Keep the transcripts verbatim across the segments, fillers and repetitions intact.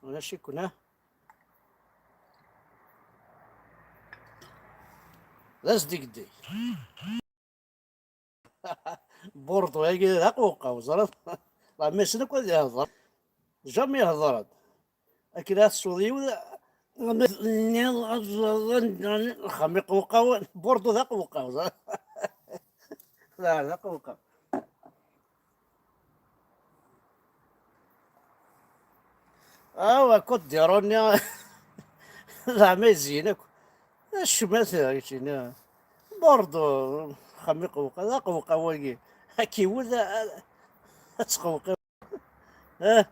Ulac-iken, ha? D asdegdeg. Bordeaux-agi d aqewqaw, ẓriḍ? La, mais akk ad yehḍer. Jamais yehḍer-d. Akken ad tesweḍ yiwet, nniḍ, axxam iqewqaw, Bordeaux d aqewqaw, ẓriḍ? La, d aqewqaw. Awa, Côte d'Iron-nni, leɛma yezyen akk. Acemma keččini. Bordeaux, axxam iqewqa, d aqewqa wagi. Akiwel, a, a, ad tqewqiw. Ah.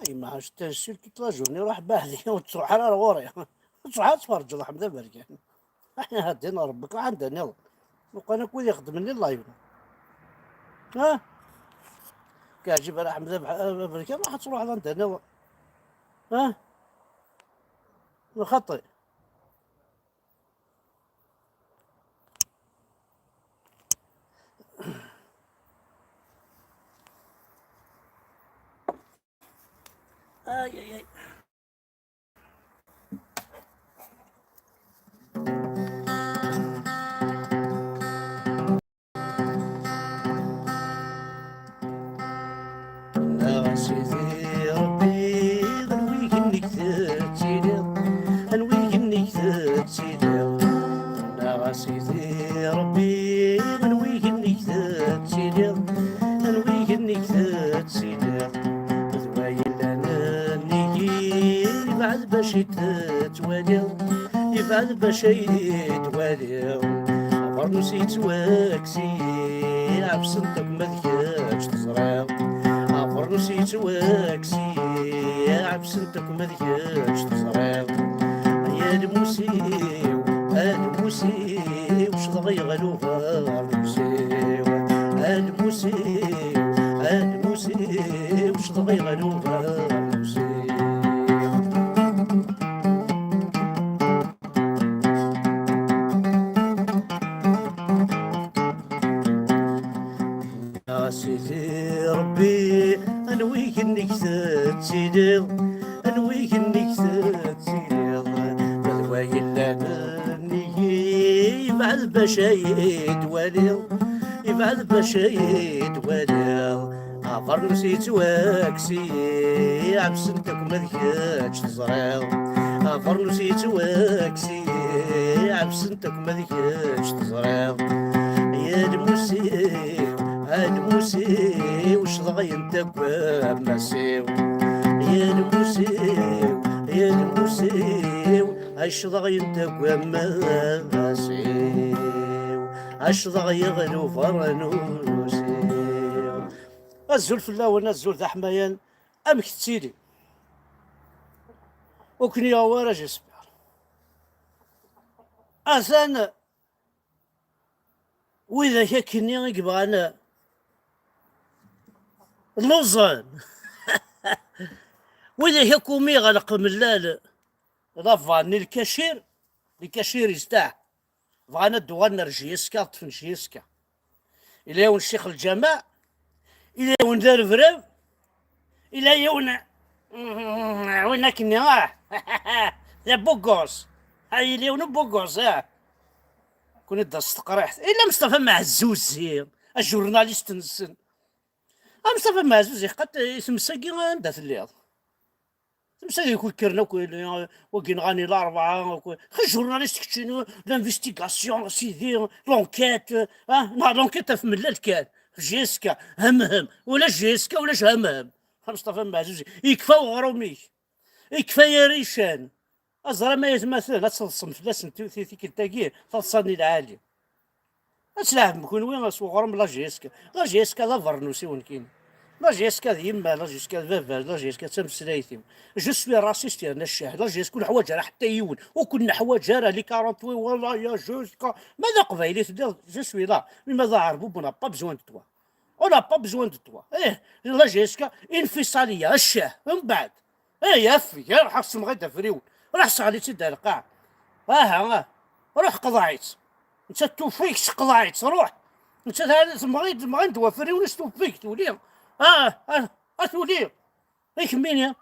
Ay, ma sulki tlajuni, ruḥ beɛdi, ur tettruḥ ara ar ɣur-i. Ur tettruḥ ara ad tferǧeḍ, Ḥmed Aberkan. Aḥna heddin Rebbi, ruḥ anda nniḍen. Lukan akk wid ixeddmen di live. Ha? Kaɛǧib ara Ḥmed Ab-, Aberkan, ruḥ ad truḥeḍ anda nniḍen. Ha? Lxaṭi. Ay, ay, ay. Neɣ a Sidi Ṛebbi, anwi igenni tettiliḍ, anwi igenni tettiliḍ. Neɣ a Sidi Ṛebbi, anwi igenni tettiliḍ, anwi igenni tettiliḍ. D wa yellan nnig-i, yebɛed bac i tettwaliḍ, yebɛed bac ay d-waliɣ. Abernus yettwakkes-iyi, ɛefsent akk ma d kečč teẓriḍ. Abernus yettwakkes-iyi, ɛefsent akk ma d kečč teẓriḍ. Ay almus-iw, almus-iw, cḍeɣ yeɣli ubernus-iw. Almus-iw, almus-iw, cḍeɣ yeɣli ubernus-iw. A Sidi Ṛebbi, anwi igenni tettiliḍ, anwi igenni tettiliḍ. Ma d wa yellan nnig-i, yebɛed bac ay d-waliɣ, yebɛed bac ay d-waliɣ. Abernus yettwakkes-iyi, ɛefsent akk ma d kečč teẓriḍ. Abernus yettwakkes-iyi, ɛefsent akk ma d kečč teẓriḍ. Ay almus-iw, almus-iw, cḍeɣ yenta deg wammas-iw. Ay almus-iw, ay almus-iw, ay cḍeɣ yenta deg wammas-iw. Ay cḍeɣ yeɣli ubernus-iw. Azul fell-awen, azul d aḥmayan, amek tettili? Ur ken-yuɣ wara, j'espère. Atan widak akkenni i yebɣan lluẓen. Widak akk umi ɣelq mellal la vanne, lkacir, lkacir yezdeɛ. Bɣan ad d-uɣalen ar J S K, ad ṭṭfen J S K. Ila yiwen ccix lǧameɛ, ila yiwen d arebrab, ila yiwen, win akkenni, ah, d abugos. Ha, ila yiwen ubugos, ah. Kuni d asteqriḥt. Ila Mustafa Meɛzuzi, ajurnalist-nsen. A Mustafa Meɛzuzi, qat, i tmes-agi anda telliḍ? Temsad i kul kkren akk, wagi nɣan i Larebɛa, akk. Xi jurnalist keččini, l'investigation, sidi, l'enquête, ah, neɣ l'enquête ɣef mellal kan, ɣef J S K, hemhem, ulac J S K, ulac hemhem. A Mustafa Meɛzuzi, yekfa uɣrum-ik, yekfa yarican. Aẓra ma yatmaten, ad teḍsem fell-asen ti-, ti-, tikkelt-agi, taḍsa-nni lɛali. Ad tleɛbem kunwi s uɣrum la J S K. La J S K d abeṛnus-iw nekkini. La J S K d yemma, la J S K d baba, la J S K d tameslayt-iw. Je suis raciste yerna ccah. La J S K ur neḥwaǧ ara ḥetta yiwen. Ur ken-neḥwaǧ ara, les quarante-huit, wala ya J S K. Ma d aqbayli telliḍ, je suis là. Mais ma d aɛerbi, on n'a pas besoin de toi. On n'a pas besoin de toi. Eh, la J S K, infisaliya, ccah. Mbeɛd. Eh, yaf, ya, ruḥ semɣi-d afriwen. Ruḥ seɣli-tt-id ar lqaɛ. Aha, ah. Ruḥ qḍeɛ-itt. Netta tufik, seqḍeɛ-itt, ruḥ. Netta tɛali temɣi, temɣi d wafriwen, s tufik, tuli. Ah, ah, ah, tuli. I kemmini?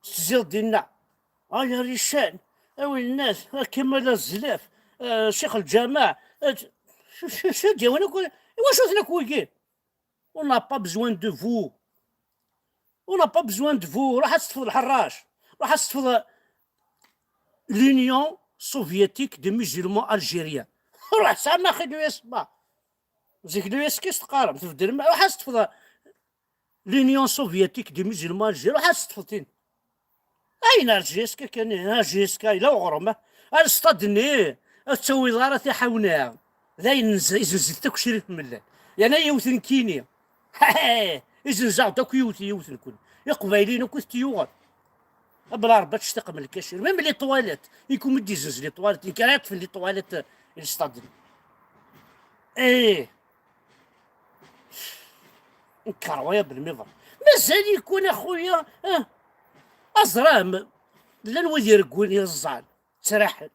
Tezziḍ dinna. Ay, arican, a winnat, a Kamal Azlaf, eh, Ccix Lǧameɛ, eh, sh-, sh-, sh-, ad d-yawin akk, iwacu ten akk wigi? On n'a pas besoin de vous. On n'a pas besoin de vous. Ruḥ ad teṭṭfeḍ lḥerrac. Ruḥ ad teṭṭfeḍ, euh, l'Union soviétique des musulmans algériens. Ruḥ sɛa axi l'U S M A. Zik l'U S K s teqqarem, tbeddlem. Ruḥ ad teṭṭfeḍ, euh, l'Union soviétique des musulmans algériens. Ruḥ ad teṭṭfeḍ tin. Ayen ar J S K kan, ar J S K, yella uɣrum, ah. Ar stad-nni, ur tettawiḍ ara tiḥawna. D ayen nz-, izenz-it akk Crif Mellal. Yerna yiwet nekkini. Izenz-aɣ-d akk yiwet, yiwet nekkni. Iqbayliyen akk i t-yuɣen. Abla Rebbi ad tectaqem lkacir. Même les toilettes. Ikum i d-izenz les toilettes. Nekk ara yeṭṭfen les toilettes, eh, i lstad-nni. Eh. Nkeṛ waya belmiḍer. Mazal-iken a xuya, ah, aẓram. Llan wid ireggwen iẓẓan, ttraḥen.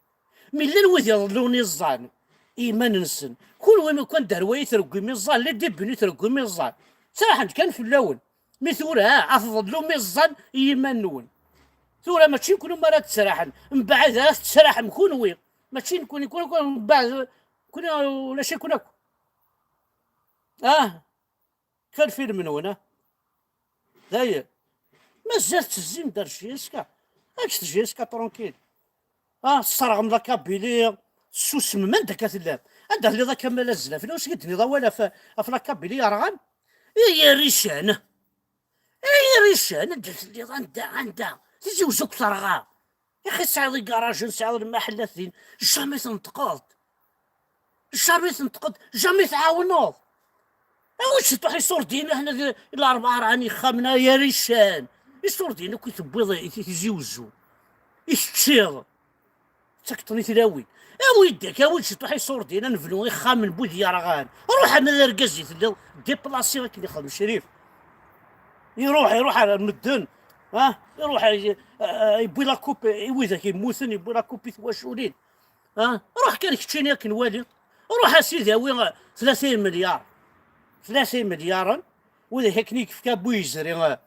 Mi llan wid iḍellun iẓẓan i yiman-nsen. Kunwi mi kan d arway i treggwim iẓẓan, les débiles i treggwim iẓẓan, ttraḥen-d kan fell-awen. Mi tura, ah, ad tḍellum iẓẓan i yiman-nwen. Tura mačči kunwi ara d-ttraḥen, mbeɛd ara tettraḥem kunwi. Mačči nekkni, kunwi, kunwi, mbeɛd, kunwi ulac-iken akk. Ah, kfa lfilm-nwen, ah. Dayen. Mazal tezzim-d ar J S K. Ǧǧet J S K tranquille. Ah, tesserɣem la Kabylie, tessusmem, anda akka tellam? Anda telliḍ a Kamal Azlaf? Ulac i d-tenniḍ awal ɣef, ɣef la Kabylie yerɣan? Ay arican! Ay arican, anda telliḍ? Anda, anda? Tizi Wezzu akk terɣa. Yaxi tesɛiḍ igarajen, tesɛiḍ lmaḥellat din, jamais tenṭqeḍ-d. Jamais tenṭqeḍ-d, jamais tɛawneḍ. Awi-d ciṭuḥ iṣurdiyen, aḥna d, d larebɛa rɛan ixxamen, ay arican. Iṣurdiyen akk i tewwiḍ i Tizi Wezzu. I teččiḍ. Ttakeḍ-ten i tlawin. Awi-d akka, awi-d ciṭuḥ iṣurdiyen, ad nebnu ixxamen n wid yerɣan. Ruḥ ama d argaz i telliḍ, déplacé akken ixdem Crif. Iruḥ, iruḥ ar medden. Ha? Iruḥ, i-, i-, yewwi la coupe i widak yemmuten, yewwi la coupe i twaculin. Ha? Ruḥ kan keččini akken wali. Ruḥ a sidi awi, eh, tlata imelyar. Tlata imelyaren, widak akken i yefka Bu Yezri, eh,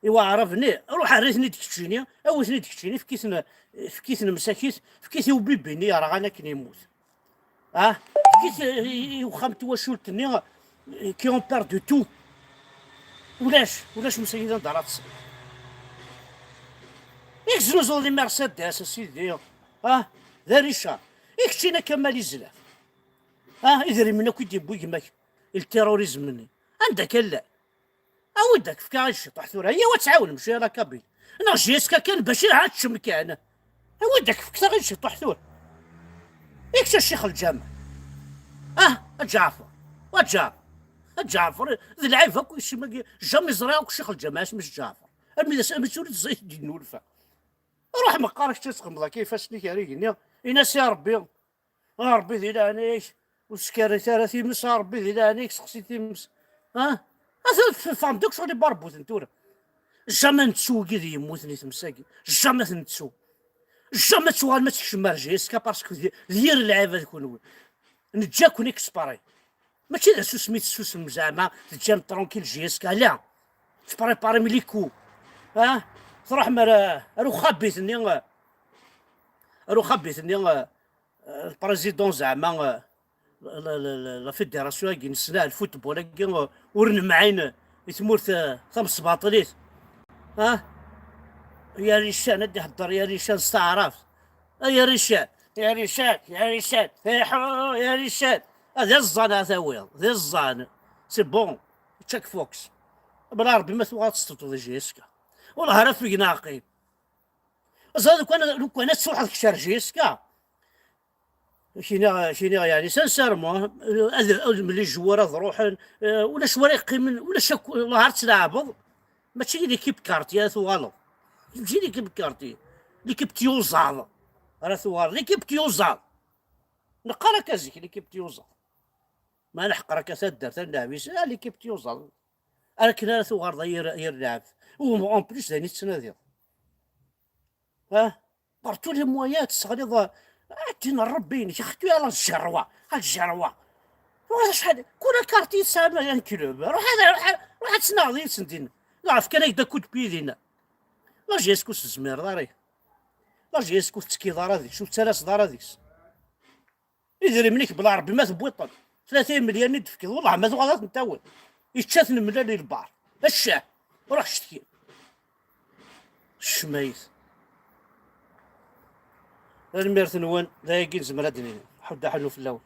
i waɛrab-nni, ruḥ err-iten-id keččini, awi-ten-id keččini, efk-iten, efk-iten msakit, efk-it i ubibi-nni yerɣan akken yemmut. Ah, efk-it i, i, i uxxam n twacult-nni, eh, qui ont perdu tout. Ulac, ulac msakit anda ara tesliḍ. I teznuzuḍ di Mercedes, a sidi. Ah, d arica. I keččini a Kamal Izlaf. Ah, idrimen akk i d-yewwi gma-k, le terrorisme-nni. Anda akka llan? Awi-d ad k-fkeɣ i ciṭuḥ tura. Yaw ad tɛawnem cwiya la Kabyle. Neɣ J S K kan bac ad teččem kan. Awi-d ad k-fkeɣ i ciṭuḥ tura. I kečč a Ccix Lǧameɛ. Ah, a Ǧaɛfer. A Ǧaɛfer. A Ǧaɛfer. D lɛib akk isem-agi. Jamais ẓriɣ akk Ccix Lǧameɛ isem-is Ǧaɛfer. Armi d as-, armi d tura tẓayt d-innulfa. Ruḥ meqqar kečč ad txedmeḍ akka ifassen-ik ar igenni. Ini-as ya Rebbi. A Rebbi di leɛnaya-k, ur skerrit ara times, a Rebbi di leɛnaya-k seqsi times. Ah? Atan teffɣem-d akk ccɣel ibarbuten tura. Jamais nettu wigi d yemmuten i tmes-agi. Jamais ad ten-nettu. Jamais ad tuɣalem ad tkecmem ar J S K parce que d, d yir lɛibad kunwi. Neǧǧa-ken exprès. Mačči d asusmi tessusmem zeɛma teǧǧam tranquille J S K, la. Tpréparem les coups. Ah? Tṛuḥem ar, ar uxabit-nni, ar uxabit-nni, eh, le président zeɛma, eh, la, la, la, la fédération-agi nesla, lfutbol-agi, eh, ur nemɛin i tmurt, eh, tamesbaṭlit. Ah? Ya Rican, ad d-ihedder Ya Rican s taɛrabt. Ah, Ya Rican, Ya Rican, Ya Rican, iḥu, Ya Rican. Ah, d iẓẓan ara tawiḍ, d iẓẓan. C'est bon, Chuck Fox. Bla Rebbi ma tuɣal ad teṭṭeḍ di J S K. Wellah ara fegneɣ aqim. Ẓer, lukan, lukan ad truḥeḍ kečč ar J S K. Kini, kini, yani, sincèrement, ad, ad mli joueur ad ruḥen, eh, ulac wara yeqqimen, ulac akk, la ar tleɛbeḍ, mačči l'équipe quartier ara tuɣaleḍ. Mačči l'équipe quartier, l'équipe tyuzaḍ ara tuɣaleḍ, l'équipe tyuzaḍ. Neqqar akka zik, l'équipe tyuzaḍ. Ma neḥqer akka taddart, ad nleɛb-is, ah, l'équipe tyuzaḍ. Akken ara tuɣaleḍ a yir, a yir lɛeb. U en plus, d ayen i tettnadiḍ. Ah, par tous les moyens, tesseɣliḍ, ah, ddin n Rebbi-inek, xtu ala gerwa, a gerwa. Wa acḥal, kul akarti yesɛa un club. Ruḥ ad, ruḥ ad, ruḥ ad tnaɣeḍ yid-sen dinna. Neɣ fkan-ak-d akud pi dinna. La J S K ur tezmireḍ ara. La J S K ur tettekkiḍ ara deg-s, ur tettalaseḍ ara deg-s. Idrimen-ik bla Rebbi ma tewwiḍ-ten. Tlata imelyan i d-tefkiḍ, wellah ma tuɣal ad ten-tawiḍ. Yečča-ten mlal i lbar. Accah, ruḥ cetki. Ccmayet. Tanemmirt-nwen, d ayagi nezmer ad d-nini. Ḥuddu aḥunnu fell-awen.